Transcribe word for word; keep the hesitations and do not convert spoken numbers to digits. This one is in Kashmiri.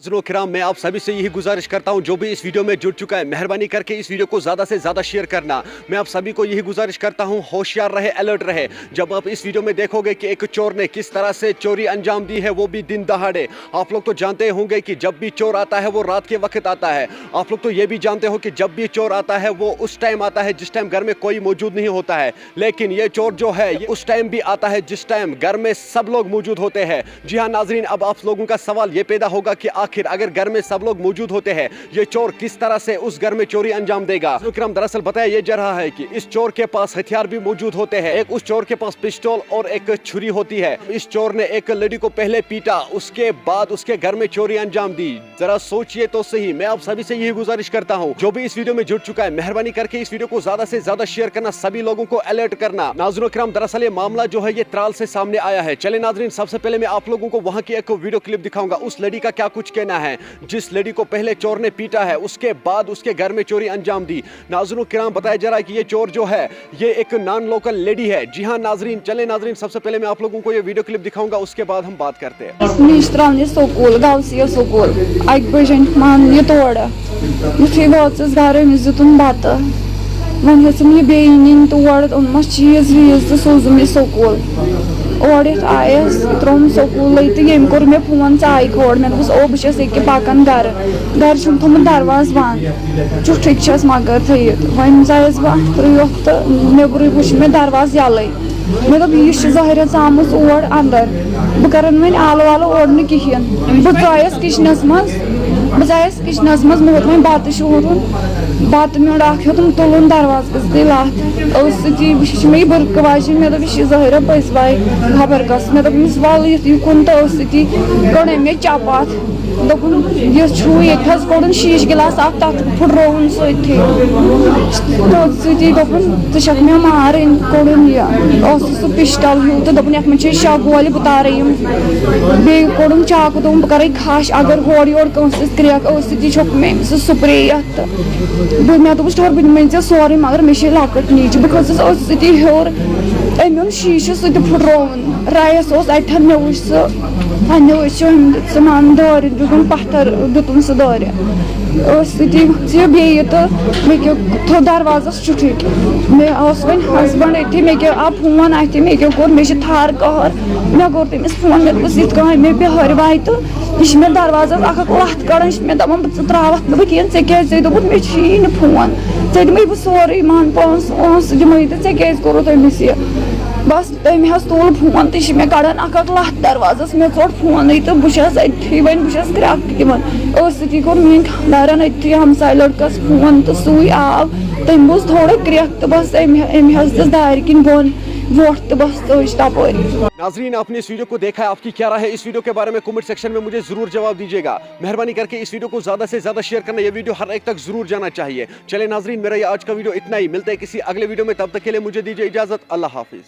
नाज़रीन करम, मैं आप सभी से यही गुजारिश करता हूँ, जो भी इस वीडियो में जुड़ चुका है, मेहरबानी करके इस वीडियो को ज़्यादा से ज़्यादा शेयर करना। मैं आप सभी को यही गुजारिश करता हूँ, होशियार रहे, अलर्ट रहे। जब आप इस वीडियो में देखोगे कि एक चोर ने किस तरह से चोरी अंजाम दी है, वो भी दिन दहाड़े। आप लोग तो जानते होंगे कि जब भी चोर आता है, वो रात के वक्त आता है। आप लोग तो ये भी जानते हो कि जब भी चोर आता है, वो उस टाइम आता है जिस टाइम घर में कोई मौजूद नहीं होता है। लेकिन ये चोर जो है, ये उस टाइम भी आता है जिस टाइम घर में सब लोग मौजूद होते हैं। जी हाँ नाज़रीन, अब आप लोगों का सवाल ये पैदा होगा कि आखिर अगर घर में सब लोग मौजूद होते हैं, ये चोर किस तरह से उस घर में चोरी अंजाम देगा। नाज़रीन करम, दरअसल बताया ये जा रहा है कि इस चोर के पास हथियार भी मौजूद होते हैं। एक उस चोर के पास पिस्टल और एक छुरी होती है। इस चोर ने एक लेडी को पहले पीटा, उसके बाद उसके घर में चोरी अंजाम दी। जरा सोचिए तो सही। मैं आप सभी से यही गुजारिश करता हूँ, जो भी इस वीडियो में जुड़ चुका है, मेहरबानी करके इस वीडियो को ज्यादा से ज्यादा शेयर करना, सभी लोगों को अलर्ट करना। नाज़रीन करम, दरअसल ये मामला जो है, ये त्राल से सामने आया है। चले नाज़रीन, सबसे पहले मैं आप लोगों को वहाँ की एक वीडियो क्लिप दिखाऊंगा, उस लेडी का क्या कुछ कहना है। जिस लेडी को पहले चोर ने पीटा है, उसके बाद उसके घर में चोरी अंजाम दी। नाज़रीन करम, बताया जा रहा है कि ये चोर जो है, ये एक नॉन लोकल लेडी है। जी हाँ नाज़रीन, चले नाज़रीन, सबसे पहले मैं आप लोगों को ये वीडियो क्लिप दिखाऊंगा, उसके बाद हम बात करते हैं। مےٚ چھِ ترٛاونہِ سکوٗل، غوثیہ سکوٗل۔ اَکہِ بَجہِ أنۍ مان یہِ تورٕ۔ یُتھُے وٲژٕس گَرٕ، أمِس دیُتُن بَتہٕ۔ وۄنۍ ہیٚژٕم یہِ بیٚیہِ نِنۍ تور، اوٚنمَس چیٖز ویٖز تہٕ سوٗزُم یہِ سکوٗل۔ اورٕ یِتھ آیَس، ترٛووُم سکوٗلٕے تہٕ ییٚمۍ کوٚر مےٚ فون، "ژٕ آیہِ کھور؟" مےٚ دوٚپُس، "او، بہٕ چھَس ییٚکیٛاہ پَکان گَرٕ۔" گَرِ چھُم تھوٚمُت دروازٕ بنٛد۔ چُٹھُکۍ چھَس مگر تھٲیِتھ۔ وۄنۍ ژایَس بہٕ اَتھ ترٛٲوِتھ تہٕ نیٚبرٕے وٕچھ مےٚ دروازٕ یَلَے۔ مےٚ دوٚپ، "یہِ چھِ ظٲہِرہ ژامٕژ اور اَندَر۔ بہٕ کَرَن وۄنۍ آلہٕ والہٕ اورٕ نہٕ کِہیٖنۍ۔" بہٕ ژایَس کِچنَس منٛز۔ بہٕ ژایَس کِچنَس منٛز، مےٚ ہیوٚت وۄنۍ بَتہٕ شوٗرُن۔ بَتہٕ میوٚنٛڈ اَکھ ہیوٚتُم تُلُن دروازٕ کِس تہِ لَتھ۔ ٲس سۭتی، وٕچھ، یہِ چھِ مےٚ یہِ بُرکہٕ واجِنۍ۔ مےٚ دوٚپ، "یہِ چھِ ظٲہِرہ پٔزۍ وَے خبر کَس۔" مےٚ دوٚپ أمِس، "وَلہٕ یُتھ یہِ کُن تہٕ ٲس سۭتی کٔڑ أمۍ مےٚ چَپھ اَتھ۔" دوٚپُن، "یہِ چھُ ییٚتہِ حظ کوٚڑُن شیٖشہٕ گِلاس اَکھ، تَتھ پھُٹرووُن سۭتھی۔" تٔتھۍ سۭتی دوٚپُن، "ژٕ چھَکھ مےٚ مارٕنۍ۔" کوٚڑُن یہِ، اوس سُہ پِسٹَل ہیوٗ تہٕ دوٚپُن، "یَتھ منٛز چھِ شےٚ گولہِ، بہٕ تارَے یِم۔" بیٚیہِ کوٚڑُن چاکوٗ، دوٚپُن، "بہٕ کَرَے کھَش، اگر ہورٕ یورٕ کٲنٛسہِ سۭتۍ کرٛٮ۪کھ ٲس سۭتی چھوٚکھ مےٚ أمِس سُہ سُپرے یَتھ۔" تہٕ بہٕ، مےٚ دوٚپُس، "ٹھٔہر، بہٕ دِمَے ژےٚ سورُے، مگر مےٚ چھے لۄکٕٹ نیٚچِو۔" بہٕ کھٔژٕس أتھۍ سۭتی ہیوٚر، أمۍ اوٚن شیٖشہٕ سُہ تہِ پھُٹرووُن۔ رایس اوس اَتٮ۪ن، مےٚ وٕچھ سُہ، پنٛنہِ أچھو أمۍ دیُت سُہ مان دورِ، دیُتُن پتھر، دیُتُن سُہ دورِ۔ ٲس سۭتی ژٕ بیٚیہِ تہٕ مےٚ کیٛاہ تھوٚو دروازس چُٹھُے۔ مےٚ اوس وۄنۍ ہسبنٛڈ أتھی، مےٚ کیٛاہ آو فون اَتھِ، مےٚ کیٛاہ کوٚر، مےٚ چھِ تھر قہر۔ مےٚ کوٚر تٔمِس فون، مےٚ دوٚپُس، "یِتھ کٔنۍ مےٚ بِہٲرۍ وایہِ تہٕ یہِ چھِ مےٚ دروازس اکھ اکھ لتھ کڑان، یہِ چھِ مےٚ دپان، بہٕ ژٕ تراوتھ نہٕ بہٕ کِہیٖنۍ، ژےٚ کیٛازِ؟" ژےٚ دوٚپُتھ، "مےٚ چھُیی نہٕ فون، ژےٚ دِمَے بہٕ سورُے مان پونٛسہٕ وونٛسہٕ دِمَے تہٕ ژےٚ کیٛازِ کوٚرُتھ أمِس یہِ؟" بس تٔمۍ حظ تُل فون تہٕ یہِ چھِ مےٚ کڑان اکھ اکھ لتھ دروازس، مےٚ ژوٚٹ فونٕے تہٕ بہٕ چھَس أتھی وۄنۍ، بہٕ چھَس کرٛٮ۪کھ تِمن۔ ٲس سۭتی کوٚر میٛٲنۍ خانٛدارن أتھی ہمساے لڑکس فون تہٕ سُے آو، تٔمۍ بوٗز تھوڑا کرٛٮ۪کھ تہٕ بس أمۍ، أمۍ حظ دِژ دارِ کِنۍ بۄن وۄٹھ تہٕ بس ژٔج تپٲری۔ नाज़रीन, आपने इस वीडियो को देखा है, आपकी क्या राय है इस वीडियो के बारे में? कमेंट सेक्शन में मुझे जरूर जवाब दीजिएगा। मेहरबानी करके इस वीडियो को ज्यादा से ज्यादा शेयर करना, ये वीडियो हर एक तक जरूर जाना चाहिए। चलिए नाज़रीन, मेरा ये आज का वीडियो इतना ही। मिलते हैं किसी अगले वीडियो में, तब तक के लिए मुझे दीजिए इजाजत। अल्लाह हाफिज।